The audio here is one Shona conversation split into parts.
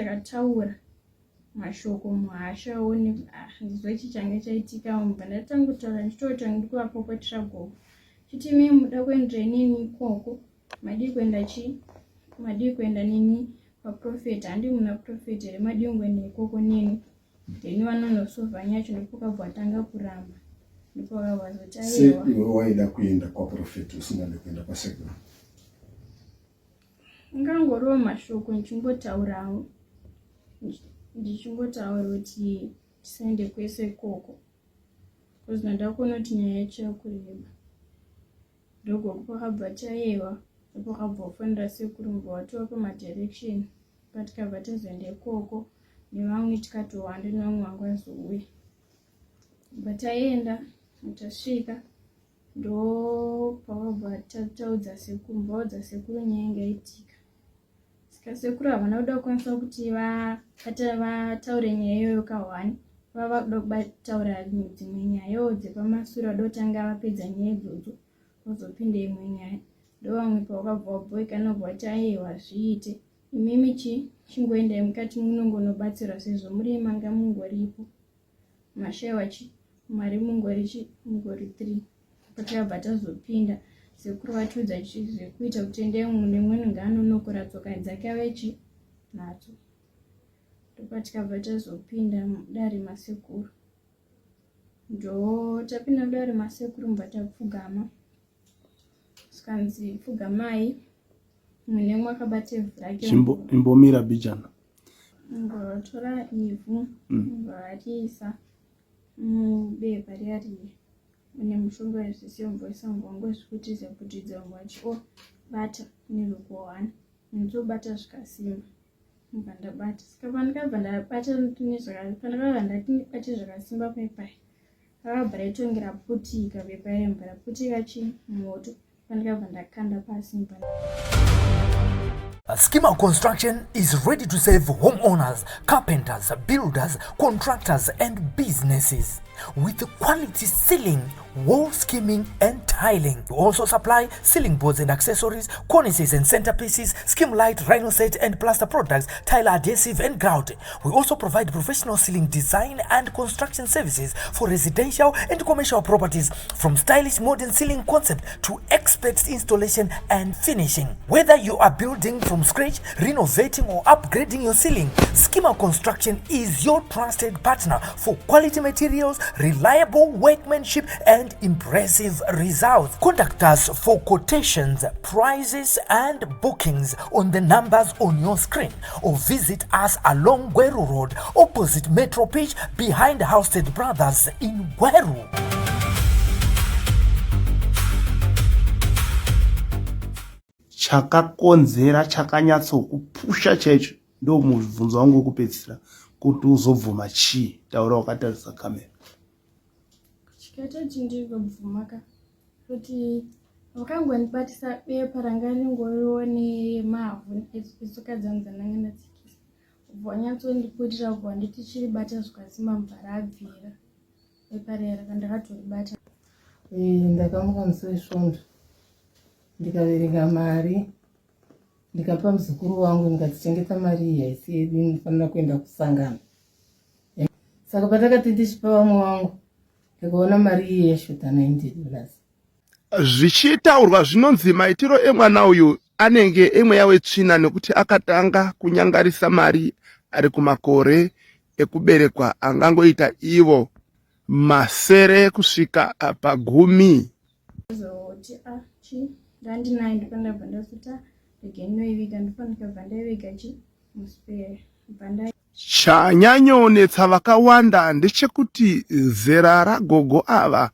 Ndakataura mashoko muhasha one ah, ndizvo ichi change chaitika mubva ndatanga kutaura ndichitoita ndikuvapopotera gogo chiti imi muda kuendera inini ikoko madii kuenda chi madii kuenda nini kwaprofet handi muna profet here madii kungoenda ikoko neni then vanonosova nyacho ndopokabva watanga kuramba ndopokabva zoti aiwa iwe waida kuenda kwaprofet usingade kuenda kwasekuru Ingangoriwo mashoko ndichingotaurawo ndichingotaura kuti tisaende kwese ikoko bcause ndandakuona kuti nyaya yacho yakureba ndogogo pakabva tayewa ndopakabva wafonera sekuru mbva watovapa madirection patikabva tazoenda ikoko nevamwe tikatowanda nevamwe vanga vazouya bva taenda tasvika ndopavabva taudza sekuru vaudza sekuru nyaya yanga yaitika saka sekuru havana kuda kukwanisa kuti vataure nyaya iyoyo kahwani vava kuda kubataura dzimwe nyayawo dzepamasure vada kutanga vapedza nyaya idzodzo vozopinda imwe nyaya ndovamwe pavakabva vabhoikana kubva vati aiwa zviite imimi chi chingoendai mukati munongonobatsirwa sezvo muri manga mungoripo mashaiwa chi mari mungori chi mungori 3 patakabva tazopinda sekuru vatiudza chi zvekuita kuti endai mumwe nemumwe ngaanonokora tsoka dzake ave chi nadzo ndopatikabva tazopinda mudare masekuru ndo tapinda mudare masekuru mubva tapfugama zvikanzi pfugamai mumwe nemumwe akabata ivhu rake imbomira bijana Ngotora ivhu ngoriisa mubepa riya riya mune mushonga wezvisiyo mboisa mbongozviputidza putidza mbwachi o bata neruoko hwani ndinobata zvikasimba ndobva ndabata saka pandakabva ndabata pandakabva ndati ndibate zvakasimba pepai rakabva raitonge raputika bepa iri raputika chi moto pandakabva ndakanda pasi Schema Construction is ready to serve homeowners, carpenters, builders, contractors, and businesses with quality ceiling, wall skimming, and tiling. We also supply ceiling boards and accessories, cornices and centerpieces, skim light, rhino set and plaster products, tile adhesive and grout. We also provide professional ceiling design and construction services for residential and commercial properties from stylish modern ceiling concept to expert installation and finishing. Whether you are building from scratch, renovating or upgrading your ceiling, Schema Construction is your trusted partner for quality materials, reliable workmanship and impressive results. Contact us for quotations, prices and bookings on the numbers on your screen or visit us along Gweru Road opposite Metro Pitch behind Housted Brothers in Gweru. Chakakonzera chakanyatsokupusha chaicho ndo mubvunzo wangu wekupedzisira kuti uzobvuma chii taura wakatarisa kamera chikaita kuti ndizobvuma ka kuti vakangondibatisa bepa ranga ringoriwo nemavhu etsoka dzangu dzandanga ndatsikisa ubva wanyatsondiputira ubva wanditi chiribata zvikasimba mubva rabvira bepa riya raka ndakatoribata eh, ndakamuka musi wesvondo ndikaverenga mari ndikapa muzukuru wangu ndikati chengeta mari iyi haisi yedu inofanira kuenda kusangano saka patakati ndichipa vamwe wangu ndikaona mari iyi yashota 90 dollars Zvichitaurwa zvinonzi maitiro emwana uyu anenge emweya wetsvina nekuti akatanga kunyangarisa mari ari kumakore ekuberekwa angangoita ivo masere kusvika pagumi. Zoti ah chi ndandinayo ndopandabva ndazoti ah regai ndinoiviga ndopandikabva ndaiviga chi muspare bva ndai Chanyanyonetsa vakawanda ndechekuti zera ragogo ava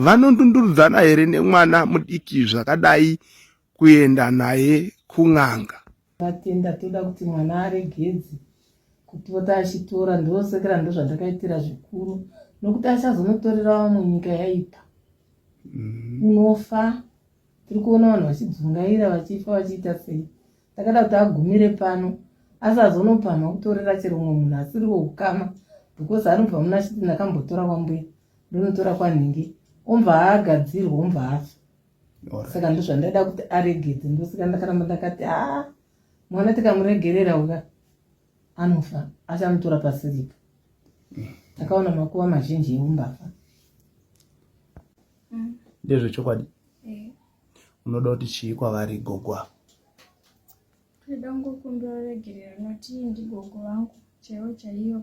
vanondundurudzana here nemwana mudiki zvakadai kuenda naye kun'anga. Vatenda toda kuti mwana aregedze kupota achitora ndosekera ndozvandakaitira zvikuru nokuti achazonotorera vamwe nyika yaipa mm. unofa tiri kuona vanhu vachidzungaira vachifa vachiita sei Ndakada kuti agumire pano asazonopamha kutorera chero umwe munhu asiri weukama because anobva muna achiti ndakambotora kwambuya ndonotora kwanhingi ombva agadzirwa ombva afa saka ndozvandaida kuti aregedze ndosaka ndakaramba ndakati haa mwana tikamuregerera uka Anofa achanotora pasiripo. Takaona makuva mazhinji eumbavha. Ndezvechokwadi. Eh. Unoda kuti chii kwavari gogo ava? Toda kungokumbira regerero nokuti ndigogo vangu chaivo chaiyo.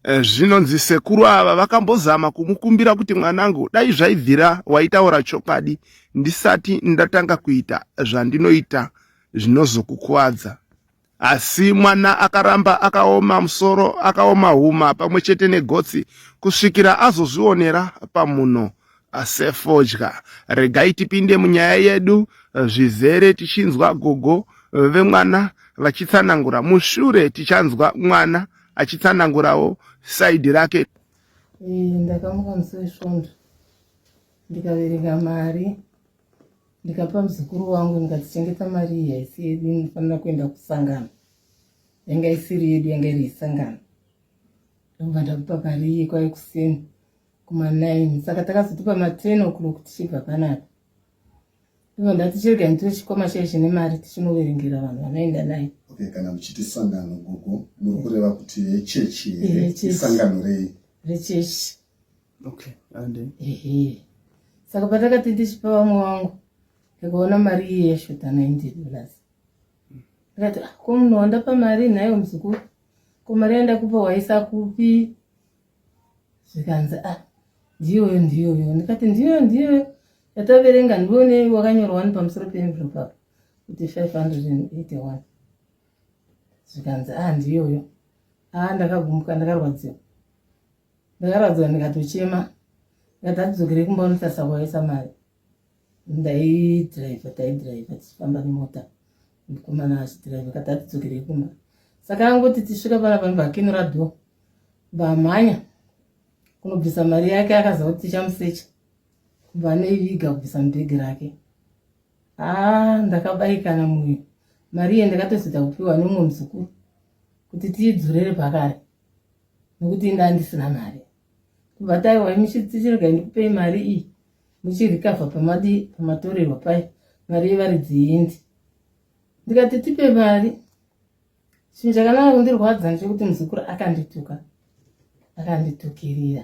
Eh, zvinonzi sekuru ava vakambozama kumukumbira kuti mwanangu dai zvaibvira waitaura chokwadi ndisati ndatanga kuita zvandinoita zvinozokukuvadza asi mwana akaramba akaoma musoro akaoma huma pamwe chete negotsi kusvikira azozvionera pamuno sefodya regai tipinde munyaya yedu zvizere tichinzwa gogo vemwana vachitsanangura mushure tichanzwa mwana achitsanangurawo saidi rake eh, ndakamuka musi wesvondo ndikaverenga mari ndikapa muzukuru wangu ndikati chengeta mari iyi haisi yedu inofanira kuenda kusangano yanga isiri yedu yanga iri yesangano ndobva ndakupa mari iye kwave kuseni kuma9 saka takazoti pama10 o'clock tichibva panapa ndobva ndati chirega nditore chikwama chaiye chine mari tichinoverengera vanhu vanoenda naye okay kana muchiti sangano gogo muri kureva kuti yechechi here isangano rei rechechi okay and ehe saka patakati ndichipa vamwe vangu ndikaona mari iye yashota 90 dollars ndikati ah, ko munhu wandapa mari nhaiwe muzukuru ko mari yandakupa waisa kupi zvikanzi ah ndiyoyo ndiyoyo ndikati ndiyoyo ndiyoyo yataverenga ndione wakanyorwa wani pamusoro peenvelope apa kuti 581 zvikanzi ah ndiyoyo ah ndakagumbuka ndakarwadziwa ndakarwadziwa ndikatochema ndikati atidzokere kumba unotarisa kwaisa mari ndaidhiraivha taidhiraivha tichifamba nemota mukomana achidhiraivha kati atidzokerei kumba saka angoti tisvika pana panobva akinura dho vamhanya kunobvisa mari yake akaziva kuti tichamusecha kubva anoiviga kubvisa mubhegi rake haa ndakabaikana mwoyo mari iye ndakatozoita kupiwa nemumwe muzukuru kuti tiidzorere pakare nekuti indaa ndisina mari kubva taiwa imi tichirega ndikupei mari iyi muchirikavha pamadi pamatorerwa pai mari yevaridzi iendi ndikati tipe mari chinhu chakanaka kundirwadza ndechekuti muzukuru akandituka akanditukirira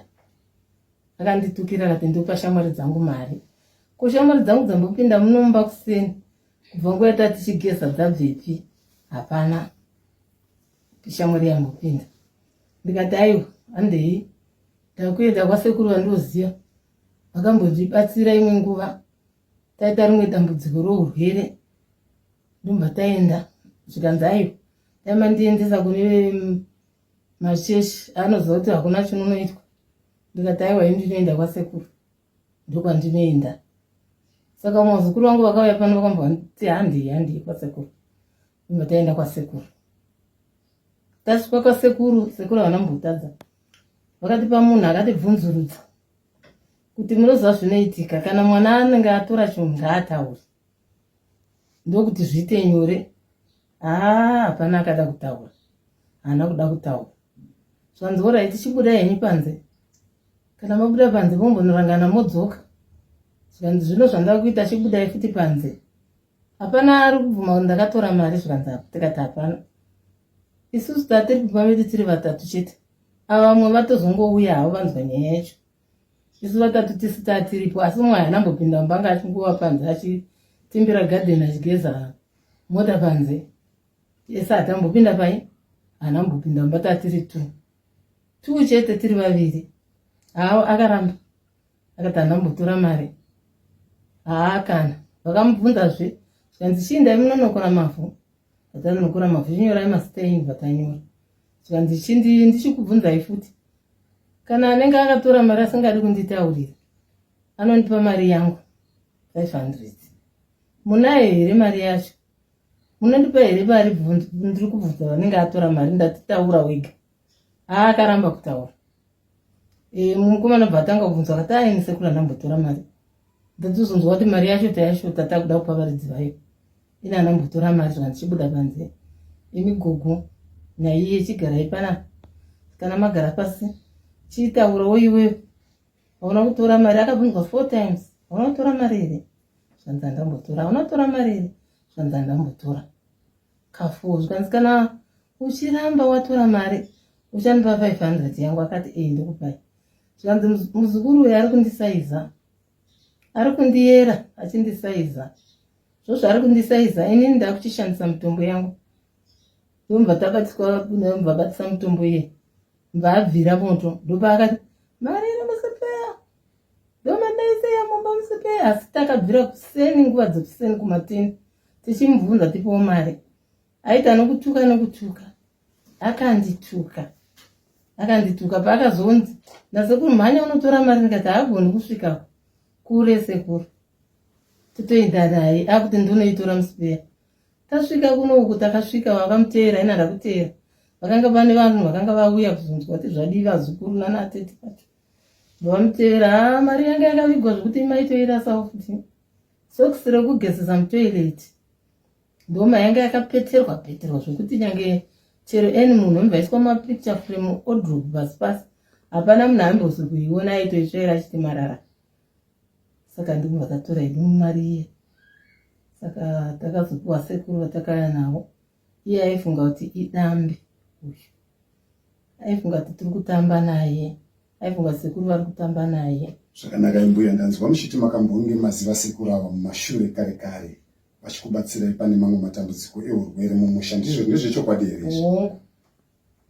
akanditukira akati ndopa shamwari dzangu mari ko shamwari dzangu dzambopinda munomba kuseni kubva nguva yatati tichigeza dzabvepi hapana shamwari yambopinda ndikati aiwa handei ndakuenda kwasekuru vandoziva vakambondibatsira imwe nguva taita rimwe dambudziko rourwere ndobva taenda zvikanzi aiwa dai mandiendesa kune machechi anoziva kuti hakuna chinonoitwa ndikati aiwa ini ndinoenda kwasekuru ndokwandinoenda saka vazukuru vangu vakauya pano vakambovati handei handei kwasekuru ndobva taenda kwasekuru tasvika kwasekuru sekuru havana mbotadza vakatipa munhu akatibvunzurudza kuti munoziva zvinoitika kana mwana anenge atora chinhu ngaataure ndokuti zviite nyore haa hapana akada kutaura haana kuda kutaura zvanzi orai tichibuda henyu panze kana mabuda panze mombonorangana modzoka zvikanzi zvino zvandava kuita chibudai futi panze hapana ari kubvuma kuti ndakatora mari zvikanzi tikati hapana isusu tatiri kumba medu tiri vatatu chete ava vamwe vatozongouya havo vanzwa nyaya yacho isu vatatu tisi tatiripo asi umwe haana mbopinda mumba anga achingova panze achitimbira gadheni achigeza mota panze ese hatambopinda pai haana mbopinda mumba tatiri two two chete tiri vaviri haa akaramba akati handina kumbotora mari haa kana vakamubvunzazve zvikanzi chiindai munonokora mavhu vatanokora mavhu chinyorai mazita enyu vatanyora zvikanzi chindi ndichikubvunzai futi kana anenge akatora mari asingadi kunditaurira anondipa mari yangu 500 munayo here mari yacho munondipa here mari ndiri kubvunza vanenge atora mari ndatitaura wega haa akaramba kutaura e, mukomana bva atanga kubvunzwa akati aini sekuru andambotora mari ndatozonzwa kuti mari yacho tayashota takuda kupa varidzi vayo ini andambotora mari zvaka ndichibuda panze imi gogo naiye chigarai pana kana magara pasi chitaurawo iwewe hauna kutora mari akabvunzwa four times hauna kutora mari here zvanzi andambotora hauna kutora mari here zvanzi andambotora kafour zvikanzi kana Uchiramba watora mari uchandipa 500 yangu. Akati ee, ndikupai. Zvikanzi muzukuru uyu ari kundisaiza, ari kundiyera achindisaiza, zvozvo ari kundisaiza, inini ndakuchishandisa mitombo yangu. Ndomva tabatiswa, ndomva batisa mitombo iye, mva abvira moto. Ndopaakati mari iri musipeya, ndomandaiseya mumba musipeya. Asi takabvira kuseni, nguva dzekuseni kumateni, tichimubvunza tipowo mari. Aita nokutuka nokutuka, akandituka, akandituka. Paakazonzi nasekuru mhanya unotora mari, ndikati haagoni kusvika kure sekuru, totoenda naye. Akuti ndinoitora musipeya. Tasvika kuno uku, takasvika vakamuteera, ina ndakuteera. Vakanga pane vanhu vakanga vauya kuzonzwa kuti zvadii vazukuru nanatete vacho vamuteera. Ha, mari yanga yakavigwa zvekuti maitoirasawo futi sokisi rekugezesa mutoilet, ndoma yanga yakapeterwa peterwa zvekuti nyange chero any munhu omvaiswa mapicture frame odrop pasi pasi, hapana munhu ambozi kuiona, aitoitsvaira achiti marara. Saka ndimo vakatora hedu mari iye. Saka takazopiwa sekuru vatakaya navo. Iye aifunga kuti idambe uyu, aifunga kuti tiri kutamba naye, aifunga sekuru vari kutamba naye. Zvakanaka imbuya, ndanzwa muchiti makambonge maziva sekuru ava mumashure kare kare vachikubatsirai pane mamwe matambudziko eurwere mumusha, ndizvo ndezvechokwadi here izvi? Hongu.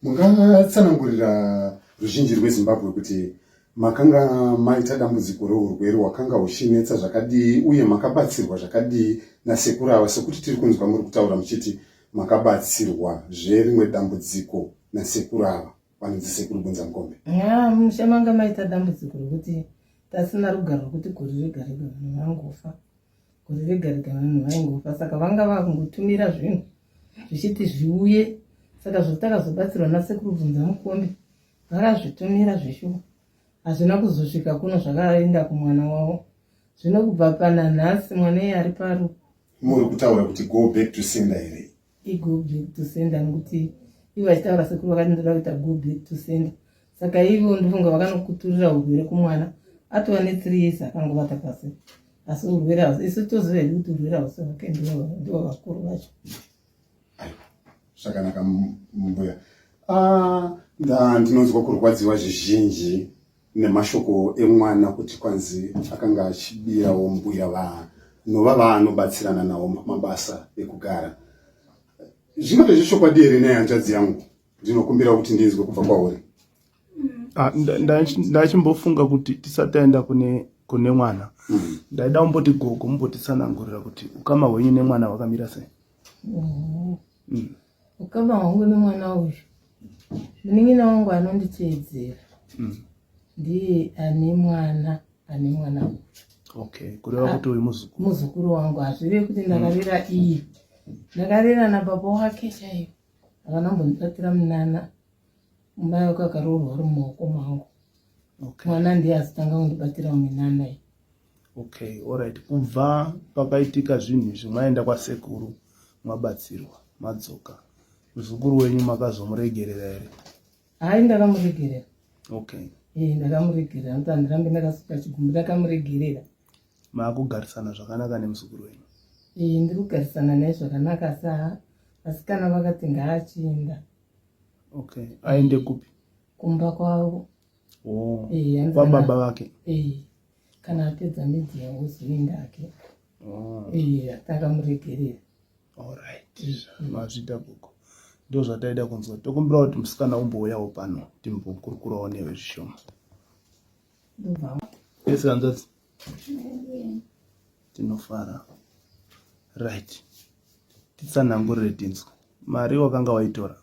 Mungatsanangurira ruzhinji rweZimbabwe kuti makanga maita dambudziko reurwere hwakanga huchinetsa zvakadii uye makabatsirwa zvakadii nasekuru ava, sekuti tiri kunzwa muri kutaura muchiti makabatsirwa zverimwe dambudziko nasekuru ava vanonzi sekuru Bunzamukombe? Ya, musha manga maita dambudziko rekuti tasina rugare, rwekuti gore rega rega vanhu vangofa, gore rega rega vanhu vaingofa. Saka vanga vakungotumira zvinhu zvichiti zviuye. Saka zvatakazobatsirwa nasekuru Bvunzamukombe, vakazvitumira zveshuwa, hazvina kuzosvika kuno, zvakaenda kumwana wavo. Zvino kubva pana nhasi mwana iye ari paru. Muri kutaura kuti go back to sender here? Igo back to sender, nekuti ivo vachitaura sekuru vakati ndoda kuita go back to sender. Saka ivo ndofunga vakanokuturira urwere kumwana atova ne3 years akangovata pasi, asi urwere hausi, isu toziva hedu kuti urwere hausi hwake, ndivo vakuru vacho. Aiwa, zvakanaka mbuya. Ah, ndinonzwa kurwadziwa zvizhinji nemashoko emwana kuti kwanzi akanga achibirawo mbuya vanova vaanobatsirana navo mabasa ekugara. Zvingave zvechokwadi here nehanzvadzi yangu? Ndinokumbira kuti ndinzwe kubva kwauri. Ah, ndachimbofunga kuti tisati taenda kune mwana, ndaida kumboti gogo mumbotitsanangurira kuti ukama hwenyu nemwana hwakamira sei. Ukama hwangu nemwana uyu, munin'ina wangu anonditeedzera, ndiye ane mwana, ane mwana uyu. Okay, kureva kuti uyu muzukuru? Muzukuru wangu. Hazvirevi kuti ndakarera iye, ndakarera nababa wake chaivo, havana kumbondibatira munana. Mai wake akaroorwa ari mumaoko mangu. Mwana ndiye azotanga kundibatira minana iyi. Okay, alright. Kubva pakaitika zvinhu izvi, maenda kwasekuru, mabatsirwa, madzoka, muzukuru wenyu makazomuregerera here? Hai, ndakamuregerera. Okay. Ee, ndakamuregerera nokuti handirambe ndakasuka chigumbu, ndakamuregerera. Maakugarisana zvakanaka nemuzukuru wenyu? Ee, ndiri kugarisana naye zvakanaka, asi ha vasikana vakati ngaachienda. Okay, aende kupi? Kumba kwavo. Oh. Ee, hanzi kwababa vake? Ee, kana apedza midzi wozoenda ake. Oh. Ee, takamuregerera. Alright, mazvita gogo, ndo zvataida kunzwa. Tokumbira kuti musikana umbouyawo pano timbokurukurawo newe zvishoma. Ndobva. Ese hanzvadzi, tinofara. Right, titsanangurire tinzwe, mari wakanga waitora,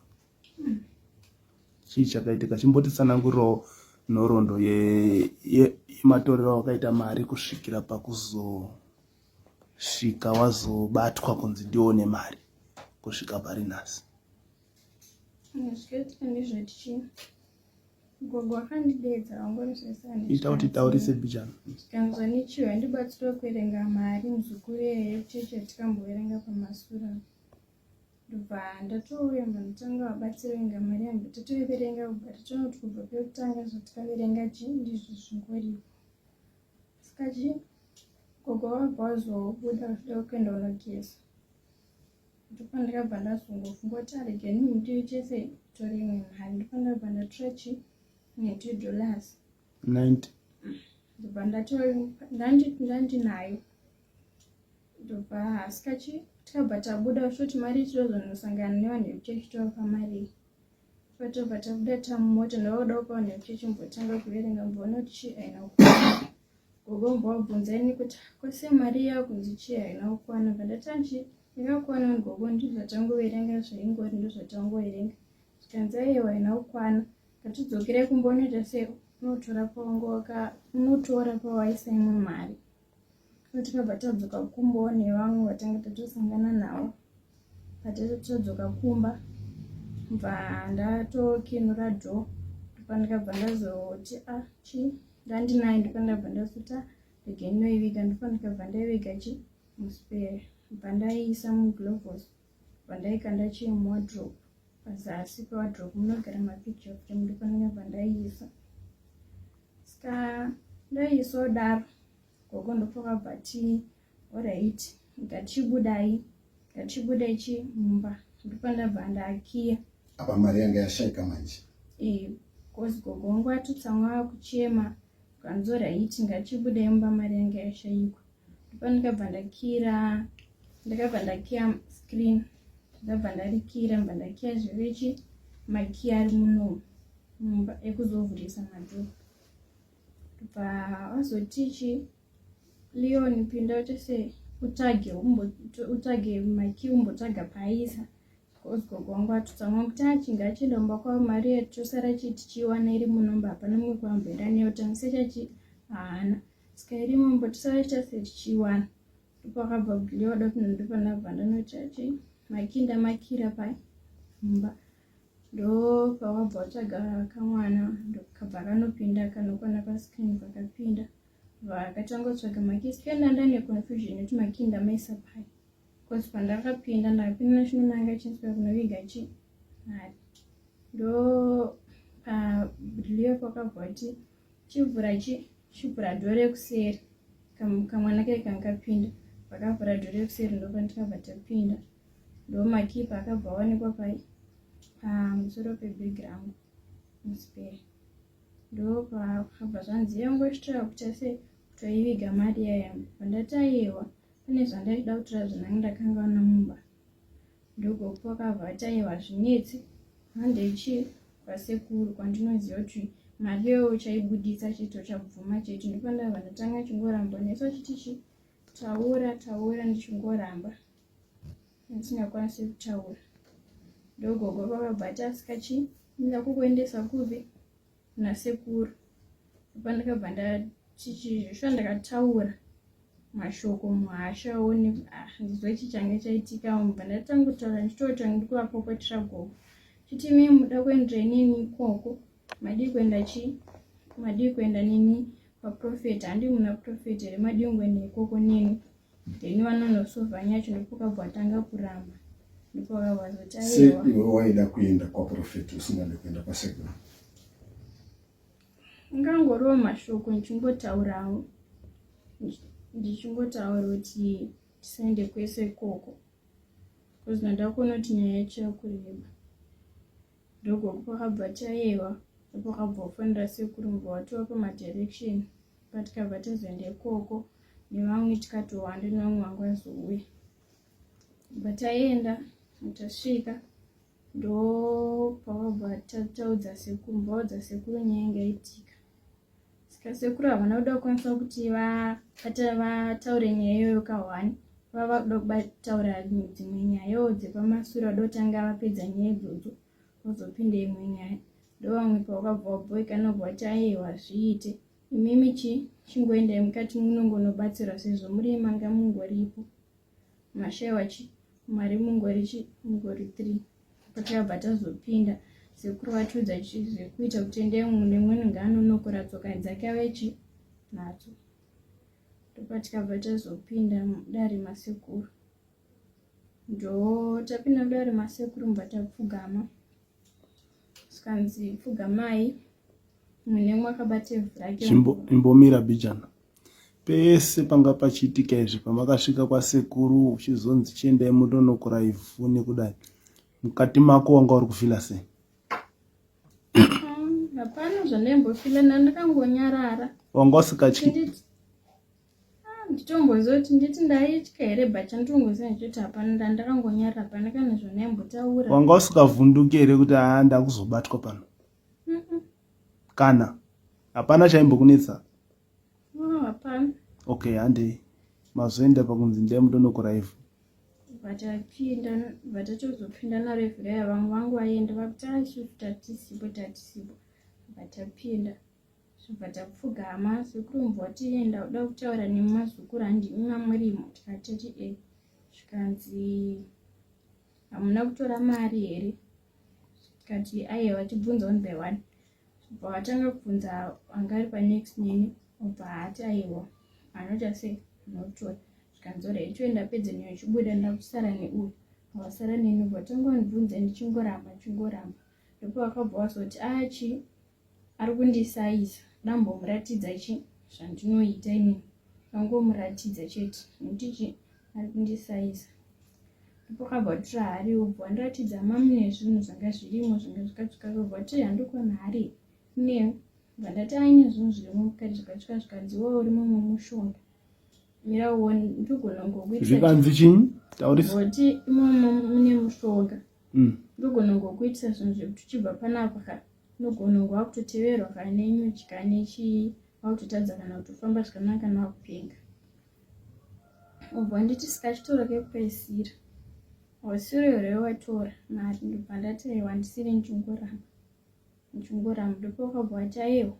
chii chakaitika? Chimbotitsanangurirawo nhoroondo yematorero wakaita mari kusvikira pakuzosvika wazobatwa kunzi ndione mari kusvika pari nhasi. Zvakaitika ndezvati chii, gogo akandidedza vangonisesana. Ita kuti taurise bijana. Tikanzwa nechiyo yandibatsira kuverenga mari muzukuru yeye kuchechi yatikamboverenga pamasura. Ndobva ndatouya munhu wabatsira kuverenga mari yangu, tatoiverenga kubva tatoona kuti kubva pekutanga zvatikaverenga chi ndizvo zvingoripo. Saka chi gogo vabva vazobuda vachida kuenda kunogeza. Ndopandakabva ndazongofunga kuti aregeni ndiite setore imwe mari. Ndopandakabva ndatora chi 90 dollars. 90. Ndobva ndatora ndandinayo. Ndobva asika chi tikabva tabuda kuti mari tinozonosangana nevanhu vekuchechi tovapa mari iyi. Patobva tabuda tamumota ndavakuda kupa vanhu vekuchechi mbotanga kuverenga mboona kuti chii haina kukwana. Gogo mbovabvunza ini kuti kwese mari yakunzi chii haina kukwana. Bva ndati yakakwana gogo ndizvatangoverenga zvaingori ndozvatangoverenga. Zvikanzi aiwa haina kukwana. Ngatidzokerei kumba unoita sei unotora pawangoka unotora pawaisa imwe mari. Takabva tadzoka kumba nevamwe vatanga tatosangana navo. Patadzoka kumba bva ndatokinura door ndopandakabva ndazoti a ah, chi ndandinayo ndopandakabva ndazoti ah, regai ndinoiviga ndopandakabva ndaiviga chi muspare bva ndaiisa muglovos bva ndaikanda chi muwardrobe pazasi pewardrobe munogara mapicture frame ndopandakabva ndaiisa ska ndaiisodaro Gogo ndopakabva ti alright ngatichibudai ngatichibudai chi mumba ndopandabva ndakiya. Apa mari yanga yashaika manje. Eh, cause gogo wangu atotsamwa kuchema kanzi alright ngatichibudai mumba mari yanga yashaikwa. Ndopandakabva ndakira ndakabva ndakiya screen ndabva ndarikira ndabva ndakiya zvevechi makiya ari muno mumba ekuzovhurisa madhoo. Bva vazoti chi Leon pinda uite sei utsvage utsvage maki umbotsvaga paaisa because gogo wangu atotsamwa kuti achinge achienda kumba kwavo mari yedu tosara chii tichiiwana iri munomba hapana mumwe kwamboenda neyo tangisecha chi haana saka irimo mbo tosara chiita sei tichiiwana ndopakabva Leo oda kupinda ndopanabva ndanoita chi maki ndamakira pai mumba Ndopawabva watsvaga kamwana ndokabva kanopinda kanokwana pascreen pakapinda vakatanga kutsvaga makey scan ndanda neconfusion yekuti makey ndamaisa pai bcause pandakapinda ndakapinda chinonanga chinswa kunoviga chi mari ndo palio pakabva kuti chivhura chi chivhura dhoo rekuseri kamwana kai kangapinda vakavhura dhoo rekuseri ndopandikabva tapinda ndomakipa akabva awanikwa pai pamusoro pebhegi rangu musipere ndopakabva zvanzi yangosvitira kuita se kutoiviga mari yaya pandati aiwa pane zvandaida kutora zvandange ndakangaona mumba ndogopo akabva ati aiwa zvinetsi handei chii kwasekuru kwandinoziva kuti mari iyoyo uchaibuditsa chete uchabvuma chete ndopandabva ndatanga chingoramba nesu achiti chi taura taura ndichingoramba ndisingakwanisi kutaura ndogogo vakabva ati asika chii ndinga kukuendesa kupi kuna sekuru pandakabva ndachichizvisva ndakataura mashoko muhasha one ah, ndizwe chichange chaitika mubva ndatanga kutaura ndichitotanga ndikuvapopotera gogo chiti imi muda kuendera inini ikoko madii kuenda chii madii kuenda nini kwaprofeti handi muna profeti here madii kungoenda ikoko nini then vanonosova nyaya yacho ndopakabva watanga kuramba ndopakabva wazoti iwe waida kuenda kwaprofeti usingade kuenda kwasekuru ingangoriwo mashoko ndichingotaurawo ndichingotaura kuti tisaende kwese ikoko bcause ndandakuona kuti nyaya yacho yakureba Ndogogo pakabva tayewa ndopakabva wafonera sekuru mbwa watovapa madirection patikabva tazoenda ikoko nevamwe tikatowanda nevamwe vanga vazouya bva taenda tasvika ndopavabva tataudza sekuru mbavaudza sekuru nyaya yanga yaitika Saka sekuru havana kuda kukwanisa kuti vataure nyaya iyoyo kahwani vava kuda kubataura dzimwe nyayawo dzepamasure vada kutanga vapedza nyaya idzodzo vozopinda imwe nyaya ndovamwe pavakabva vabhoikana kubva vati aiwa zviite imimi chi chingoendai mukati munongonobatsirwa sezvo muri manga mungoripo mashaiwa chi mari mungori chi mungori 3 patakabva tazopinda sekuru vatiudza chi zvekuita kuti endai mumwe nemumwe ngaanonokora tsoka dzake ave chi nadzo ndopatikabva tazopinda mudare masekuru ndo tapinda mudare masekuru mubva tapfugama zvikanzi pfugamai mumwe nemumwe akabata ivhu rake imbomira bijana. Pese panga pachiitika izvi pamakasvika kwasekuru uchizonzi chiendai mundonokora ivhu nekudai mukati mako wanga uri kufila sei? Hapana zvandaimbofila ndandakangonyarara. Wanga usikatyi? Ah, nditombozoti nditi ndaitya here but chanditongoziva ndichoti hapana ndandakangonyarara hapana kana zvandaimbotaura. Wanga usikavhunduki here kuti haa ndakuzobatwa pano? Kana hapana chaimbokunetsa? Oh, hapana. Okay, handei. Mazoenda pakunzi ndai mundonokora ivhu. Vatapinda vatatozopinda naro ivhu raya vamwe vangu vaenda vakuti ah, isusu tatisipo tatisipo. Vatapinda zvobva tapfugama sekuru mbwa tienda uda kutaura nemazukuru handi imamurimo tikatati e zvikanzi hamuna kutora mari here tikati aiwa tibvunza one by one Bva vatanga kubvunza anga ari panext neni obva ati aiwa anoita sei anotora zvikanzi orai choenda pedze neyo chibuda ndakusara neuyu wasara neni ubva tanga wandibvunza ndichingoramba ndichingoramba ndipo vakabva vazoti achi ah, ari kundisaisa dambomuratidza chi zvandinoita inini angomuratidza chete nekuti chi ari kundisaisa Ndipo akabva atora hari obva andiratidza mamune zvinhu zvanga zvirimo zvanga zvikatsvuka obva ati handikuona hari ne bva ndati aine zvinhu zvirimo mukati zvikatsvuka zvikanzi iwe urimo mumushonga mira uone ndogona ngokuita zvikanzi chinyi taurisa kuti imomo mune mushonga mm. ndogona ngokuitisa zvinhu zvekuti uchibva panapa ka unogona kunge wakutoteverwa kana nenyuchi kana nechii wakutotadza kana kutofamba zvakanaka kana wakupenga Obva wanditi saka chitora kekupedzisira. Wasiri here watora mari ndobva ndati aiwa handisiri ndichingoramba. Ndichingoramba ndipo wakabva wati aiwa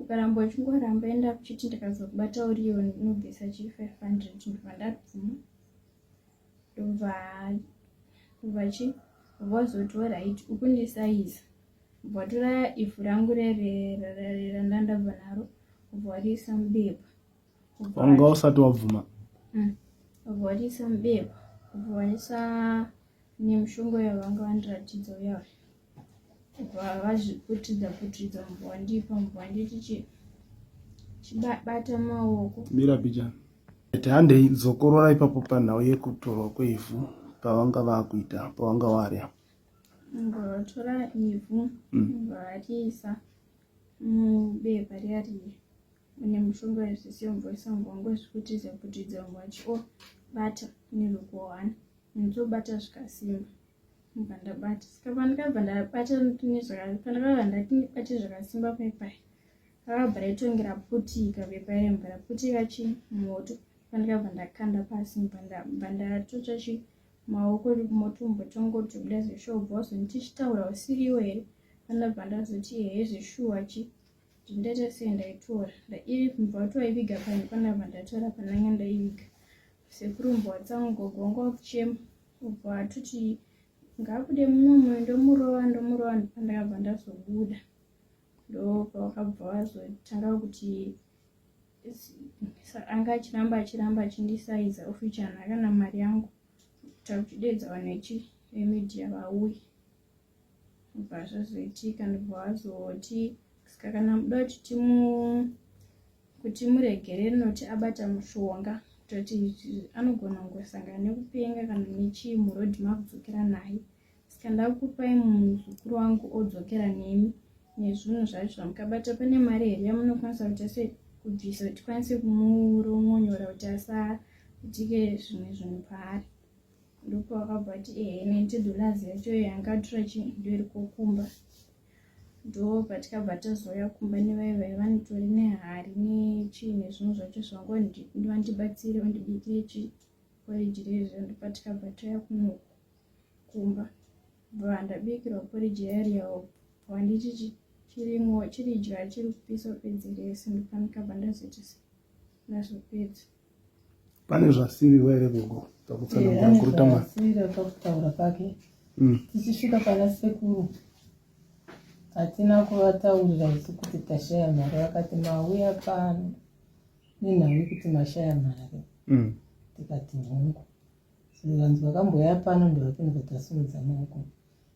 ukaramba uchingoramba enda kuchiti ndikazokubata uriyo ndinobvisa chi 500 ndobva ndabvuma. Ndobva ndobva chi wazoti orit ukundisaiza. Ubva watora ivhu rangu rere randandabva naro ubva wariisa mubepa. Wanga usati wabvuma. Mm. Vhwarisa mubepa, vhwarisa nemushonga uya vanga vandiratidza uya uya. Ubva vazviputidza putidza mubva wandipa mubva wanditi chi chibata maoko. Mira bijana. Handei dzokorora ipapo panhau yekutorwa kweivhu pavanga vakuita pavanga warya. Mubva vatora ivhu mubva variisa mubepa riya riya. Mune mushonga wezvisiyo mvoisa mvongo zvikutiza kutidza mwachi o bata nerukuhwana ndinobata zvikasimba ndobva ndabata saka pandakabva ndabata pandakabva ndati ndibate zvakasimba pepai rakabva raitonge raputika bepa iri mbva raputika chi moto pandakabva ndakanda pasi mbva ndatotsva chi maoko moto mbotongotobuda zveshuwa ubva wazoniti chitaura usiriwo here pandabva ndazoti ehe zveshuwa chi Ndaita sei ndaitora iri mbwa waiviga pani panapa ndatora pananga ndaiviga sekuru mbwa tsangu gogo wanga wakuchema ubva atoti ngaabude muno moyo ndomurova ndomurova ndopandakabva ndazobuda ndopavakabva vazotanga kuti anga achiramba achiramba achindisaiza ofichana kana mari yangu takuchideedza vanhu vechi vemedia vauye Ndobva zvazoitika ndobva vazoti saka kana muda kuti timu kuti muregerere nokuti abata mushonga kutoti anogona kungosangana nekupenga kana nechii muroad makudzokera naye saka ndakupai muzukuru wangu odzokera nemi nezvinhu zvacho zvamukabata pane mari here yamunokwanisa kuti ase kubvisa kuti tikwanise kumurongonyora kuti asaitike zvimwe zvinhu paari Ndopavakabva vati ehe 90 dollars yacho yanga atora chi ndoiri kokumba ndopatikabva tazouya kumba nevai vaiva vanotori nehari nechii nezvinhu zvacho zvangu vandibatsire vandibikire chi poriji rezvo ndopatikabva tauya kunoku kumba bva ndabikirwa poriji yariya wanditi chi chirimo chiridya chiri kupisa upedze rese ndopanikabva ndazoita se ndazopedza Pane zvasirirwa here gogo pakutsanangura eh, kuruta mwana? Zvasirira pakutaura pake. Mm. Tichisvika pana sekuru hatina kuvataurira isu kuti tashaya mari vakati mauya pano nenhau yekuti mashaya mari mm. tikati hongu zvikanzi vakambouya pano ndevapi ndobva tasimudza maoko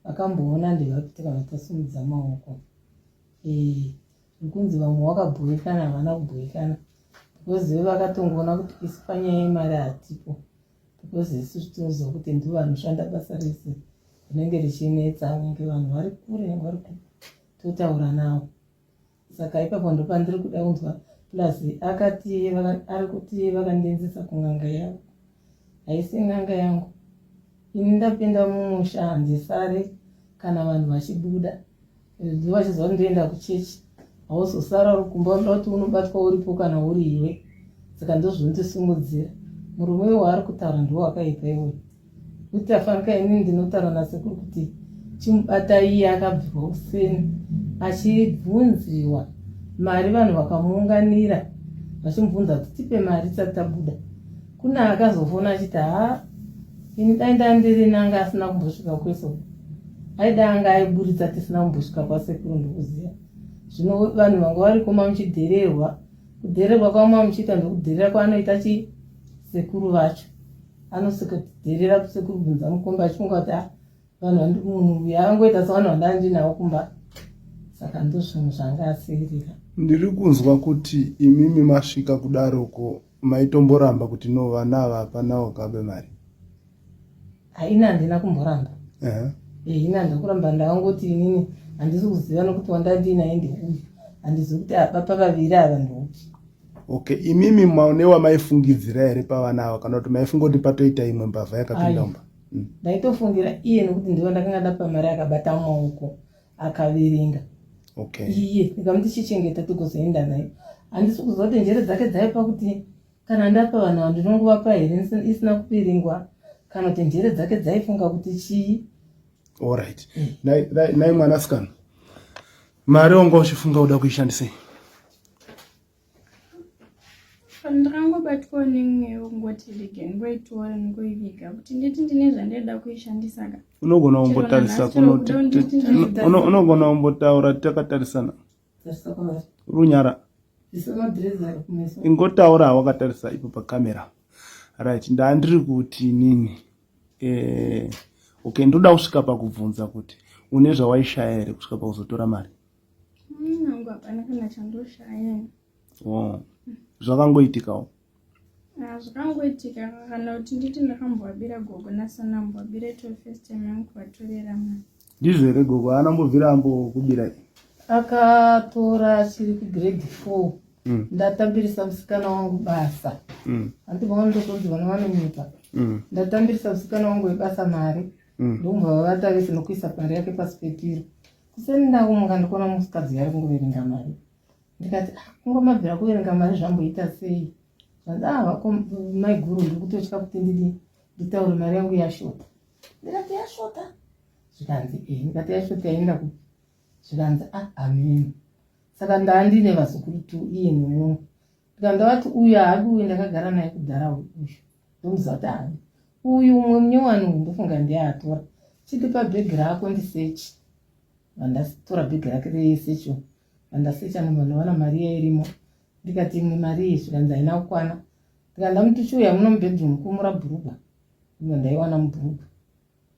vakamboona ndevapi tikabva tasimudza maoko eh, zvekunzi vamwe wakabhoikana havana kubhoikana. Because vakatongoona kuti isu panyaya yemari hatipo because isu tinoziva kuti ndivo vanoshanda basa rese rinenge richinetsa nenge vanhu vari kure nenge vari kupi totaura navo. Saka ipapo ndopandiri kuda kunzwa plus akati ari kuti vakandiendesa kun'anga yavo. Haisi n'anga yangu. Ini ndapinda mumusha handisare kana vanhu vachibuda. Zuva vachiziva kuti ndoenda kuchechi hauzosara uri kumba unoda kuti unobatwa uripo kana uri iwe. Saka ndozvinondisimudzira. Murume uyo waari kutaura ndiwo wakaipa iwoyo. Kuti afanika ini ndinotaura nasekuru kuti chimubata iye akabvirwa kuseni achibvunziwa mari vanhu vakamuunganira vachimubvunza kuti tipe mari tisati tabuda. Kune akazofona achiti haa ini dai ndandiri nanga asina kumbosvika kwese uko aida anga aiburitsa tisina kumbosvika kwasekuru ndikuziva zvino vanhu vanga variko mamuchidhererwa kudhererwa kwamamuchiita ndokudherera kwaanoita chi sekuru vacho anosvikotidherera sekuru bvunza mukombe achifunga kuti ah, vanhu munhu uyu akangoita sevanhu vandandinawo kumba saka ndozvinhu zvanga asiirira ndiri kunzwa kuti imimi masvika kudaroko maitomboramba kuti no vana ava hapana wakabe mari haina handina kumboramba eh, ina handina kuramba ndakangoti inini handisi kuziva nokuti wandandinaye ndeuyu handizivi kuti apa pavaviri ava ndeupi okay imimi maone wamaifungidzira here pavana ava kana kuti maifunga kuti patoita imwe mbavha yakapinda mumba mm. Ndaitofungira iye nokuti ndivo ndakanga ndapa mari akabata mumaoko akaverenga. Okay. Iye ndikamuti chichengeta tigozoenda naye. Handisi kuziva kuti njere dzake dzaipa kuti kana ndapa vanhu ava ndinongovapa here isina kuveringwa kana kuti njere dzake dzaifunga kuti chii. Alright. Mm. Nai nai mwanasikana. Mari wanga uchifunga uda kuishandisei? Ndakangobatwawo nemweya wekungoti rega ndingoitora ndingoiviga kuti nditi ndine zvandaida kuishandisa ka. Unogona kumbotarisa kuno unogona kumbotaura takatarisana. Runyara. Ingotaura wakatarisa ipo pakamera. Right, ndandiri kuti nini eh, okay ndoda kusvika pakubvunza kuti une zvawaishaya here kusvika pakuzotora mari? Nangu hapana kana chandoshaya. Oh. Zvakangoitikawo. Ah, zvakangoitika kana kuti nditi ndakambovabira gogo nasana mbovabira ito first time yangu kuvatorera mari. Ndizvo here gogo haana mbobvira ambokubira? Akatora achiri kugrade 4. Mm. Ndatambirisa musikana wangu basa. Mm. Hanti vamwe ndozonzi vana vanonyepa. Mm. Ndatambirisa musikana wangu webasa mari. Mm. Ndokumva vavata vese nokuisa mari yake pasi pepiro. Kuseni ndakumuka ndikuona musikadzi ari kungoverenga mari. Ndikati ah, kungomabvira kuverenga mari zvamboita sei? Zvanzi ah vako maiguru ndiri kutotya kuti ndidi nditaure mari yangu yashota. Ndikati yashota? Zvikanzi eh, ndikati yashota yaenda kupi? Zvikanzi ah ameno. Saka ndandine vazukuru tu iye nemumwe. Ndikati ndavati uyu haadi uyu ndakagara naye kudhara uyu. Ndomuziva kuti haadi. Uyu umwe munyowani uyu ndofunga ndiye atora. Chindipa bhegi rako ndisechi. Vandatora bhegi rake resecho. Vandasecha ndobva ndawana mari iya irimo. Ndikati imwe mari iyi zvikanzi haina kukwana. Ndikati ndamuti chiuya muno mubedroom kumura bhurugwa. Ndobva ndaiwana mubhurugwa.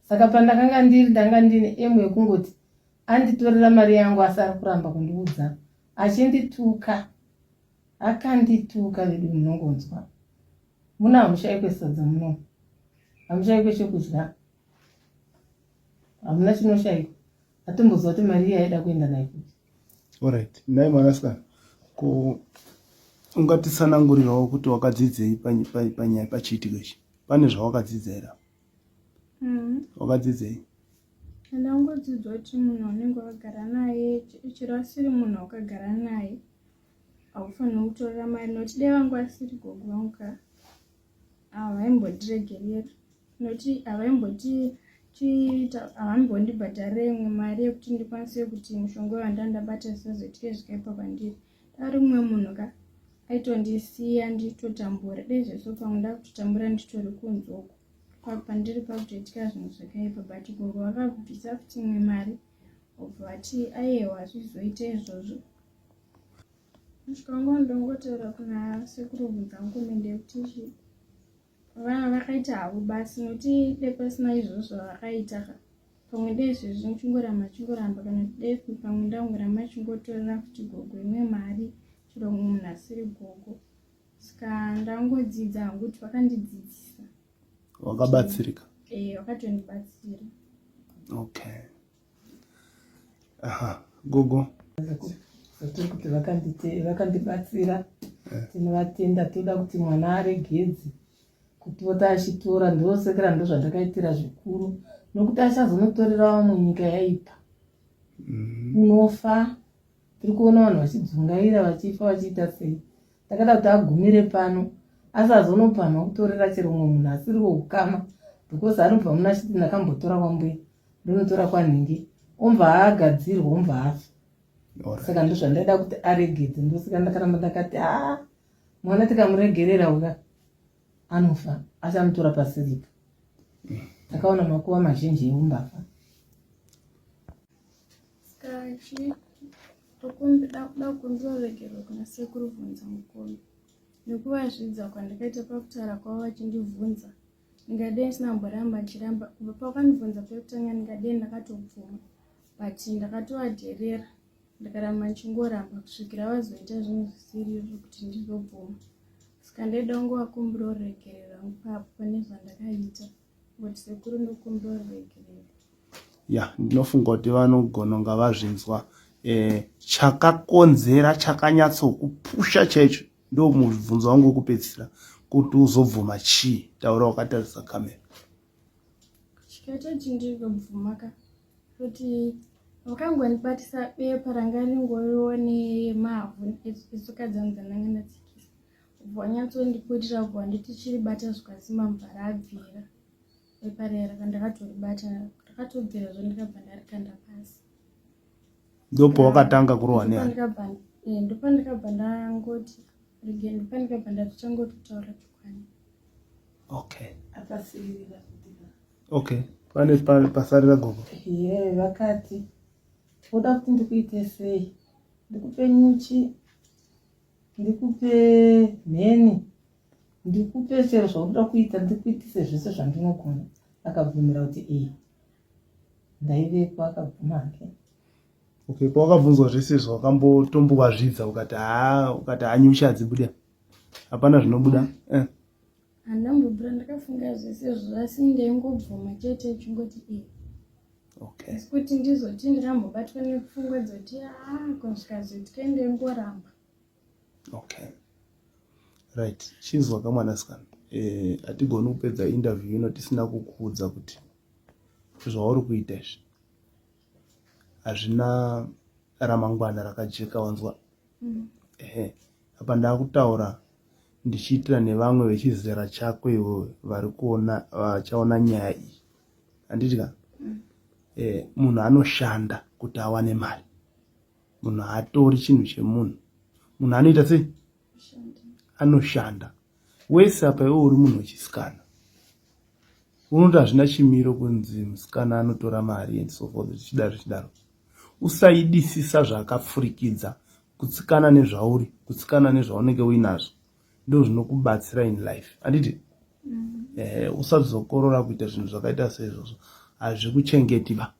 Saka pandakanga ndiri ndanga ndine emu yekungoti anditorera mari yangu asi ari kuramba kundiudza achindituka. Akandituka vedu munongonzwa. Muno hamushaikwe sadza muno. Hamushaikwe chekudya. Hamuna chinoshaikwa. Atomboziva kuti mari iya yaida kuenda nayo kupi. Alright, nhai mwanasikana, ko ungatitsanangurirawo kuti wakadzidzei panyaya pachiitiko ichi? Pane zvawakadzidza here? Mm. Wakadzidzei? Ndangodzidzwa kuti munhu unenge wakagara naye chero asiri munhu wakagara naye haufaniri kutorera mari nokuti dai vangu vasiri gogo vangu ka havaimbondiregerera nokuti havaimboti chiita havaimbondibhadharira imwe mari yekuti ndikwanise kuti mushonga uyo wandandabata zvisazoitike zvikaipa kwandiri ari mumwe munhu ka aitondisiya nditotambura dai zveso pamwe ndakutotambura nditori kunze uko pandiri pakutoitika zvinhu zvakaipa but gogo vakabvisa futi imwe mari obva vati ayewa hazvizoite izvozvo Kusvika nguva ndongotaura kuna sekuru Bvunzangume ndekuti chi vana vakaita havo basi nokuti dai pasina izvozvo zvavakaita ka pamwe dai izvezvi chingoramba chingoramba kana kuti dai pamwe ndangoramba chingotorera futi gogo imwe mari chero mumwe munhu asiri gogo. Saka ndangodzidza hangu kuti vakandidzidzisa. Wakabatsirika? Eh, vakatondibatsira. Okay. Aha, gogo. Tiri kuti vakandibatsira eh. Tinovatenda, toda kuti mwana aregedze kupota achitora ndosekera ndozvandakaitira zvikuru nokuti achazonotorera vamwe nyika yaipa mm. Unofa tiri kuona vanhu vachidzungaira vachifa vachiita sei takada kuti agumire pano asi azonopamha kutorera chero umwe munhu asiri weukama because anobva muna achiti ndakambotora kwambuya ndonotora kwanhingi omva agadzirwa omva afa saka ndozvandaida kuti aregedze ndosaka ndakaramba ndakati aa mwana tikamuregerera uka anofa achamutora pasiripo takaona makuva mazhinji eumbavha Saka chi tokumbira kuda kukumbira ruregerero kuna sekuru bvunza mukombe nekuvazvidza kwandakaita pakutaura kwavo vachindibvunza ndingadei ndisina kumboramba ndichiramba kubva pavakandibvunza pekutanga ndingadei ndakatobvuma but ndakatovadherera ndikaramba ndichingoramba kusvikira vazoita zvinhu zvisiri izvo kuti ndizobvuma saka ndaida kungovakumbira ruregerero ipapo pane zvandakaita kuti sekuru ndokumbira ruregerero ya ndinofunga kuti vanogona kunga vazvinzwa eh, chakakonzera chakanyatsokupusha chaicho ndo mubvunzo wangu wekupedzisira kuti uzobvuma chii taura wakatarisa kamera chikaita kuti ndizobvuma ka kuti vakangondibatisa bepa ranga ringoriwo nemavhu etsoka dzangu dzandanga ndatsikisa ubva wanyatsondiputira ubva wanditi chiribata zvikasimba mubva rabvira bepa riya raka ndakatoribata rakatobvira zvo ndikabva ndarikanda pasi ndopawakatanga kurohwa nehana eh, ndopandikabva ndangoti rege ndopandikabva ndatochangoti kutaura chokwadi okay okay pane pasarira gogo ye vakati woda kuti ndikuite sei ndikupe nyuchi ndikupe mheni ndikupe chero zvaunoda kuita ndikuitise zvese zvandinogona akabvumira kuti iyi ndaivepo akabvuma hake okay pawakabvunzwa zvese izvo wakambotombowazvidza ukati haa ukati hanyuchi hadzibude hapana zvinobuda eh. Handambobvira ndakafunga zvese izvo asi ndaingobvuma chete chingoti e okay asi kuti ndizoti ndikambobatwa nepfungwa dzoti aa kusvika zvitike ndaingoramba okay right chinzwa kamwanasikana eh, hatigoni kupedza interview ino tisina kukuudza kuti zvauri kuita izvi hazvina ramangwana rakajeka wanzwa mm. ehe apa ndakutaura ndichiitira nevamwe vechizera chako iwewe vari kuona vachaona nyaya iyi handiti ka mm. eh, munhu anoshanda kuti awane mari munhu haatori chinhu chemunhu munhu anoita sei anoshanda wese apa iwe uri munhu wechisikana unoti hazvina chimiro kunzi musikana anotora mari and so forth zvichidaro zvichidaro usaidisisa zvakapfurikidza kutsikana nezvauri kutsikana nezvaunenge uinazvo ndo zvinokubatsira in life handiti mm. eh, usadzokorora kuita zvinhu zvakaita seizvozvo hazvikuchengeti ba